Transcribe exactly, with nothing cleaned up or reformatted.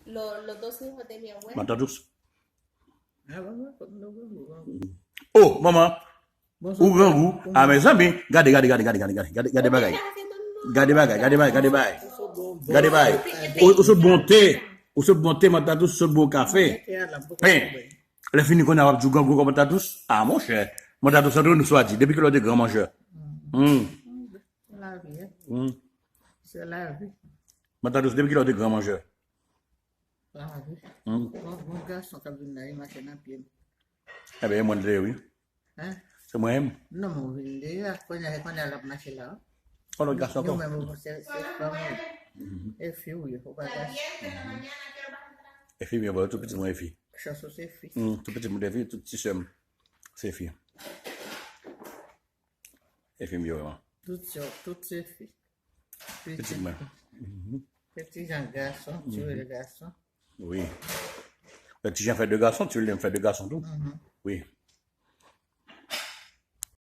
Lo, lo dos hijos de mi abuela. Matatous. Oh, manman. Ou grangou. Ah, mezanmi. Gade, gade, gade, gade, gade, gade, gade, gade bagay. Gade bagay, gade bagay, gade bagay. Gade bagay. Ou, ou sot bon te. Ou sot bon te, Matatous, sot bon kafe. Pen. Lè fini konnen w ap di w grangou kòman Matatous. Ah, monchè. Matatous, antre nou swa di. Depi kilè w te gran manjè? Hmm. Se lavi, hein? Hmm. Se lavi. Matatous, depi kilè w te gran manjè? Lavi. Hmm. Bon, bon gason k ap vin la, li mache nan pye m. Enben, e mwen l te ye, wi. Hein? Se mwen menm. Non, mwen vin deyò. Kounye a, kounye a l ap mache la. Yon lòt gason ankò. Yo menm, se, se fanm ou. E fi ou ye, ou pa gason. E fi m yo, tout pitit mwen e fi. Chans ou se fi. Hmm, tout pitit mwen e fi, tout ti sè m se fi. E fi m yo, vrèman. Tout sè, tout se fi. Pitit mwen. Pitit Jan gason, ti Wil gason. Wi. Ti Jan fè de gason, ti Wil fè de gason tou. Wi.